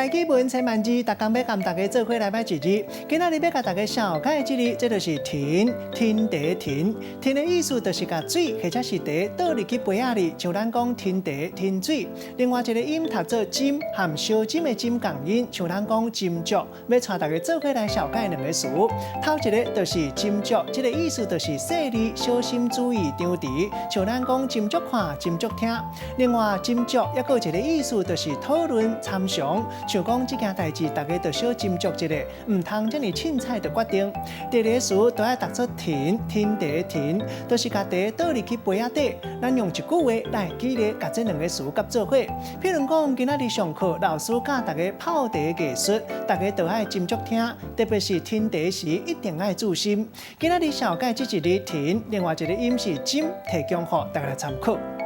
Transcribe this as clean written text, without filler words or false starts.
家己文千萬字，逐工欲共大家做伙來䆀一字。今仔日欲共大家紹介這字，這就是停，停茶停。停的意思就是共水或者是茶倒入去杯仔裡，像咱講停茶停水。另外一个音讀做斟，含相斟的斟仝音，像咱講斟酌。欲帶大家做伙來紹介兩个詞。頭一个就是斟酌，這个意思就是細膩、小心注意、張弛，像咱講斟酌看、斟酌聽。另外斟酌猶閣有一个意思就是討論、參詳，像講這件代誌，大家就小斟酌一下，毋通遮爾凊彩就決定。第二个詞都愛讀做停，停茶停，就是共茶倒入去杯仔底。咱用一句話來記咧，共這兩个詞佮做伙。譬如講，今仔日上課，老師教大家泡茶藝術，大家都愛斟酌聽，特別是停茶時一定愛注心。今仔日紹介這一字停，另外一个音是斟，提供予大家來參考。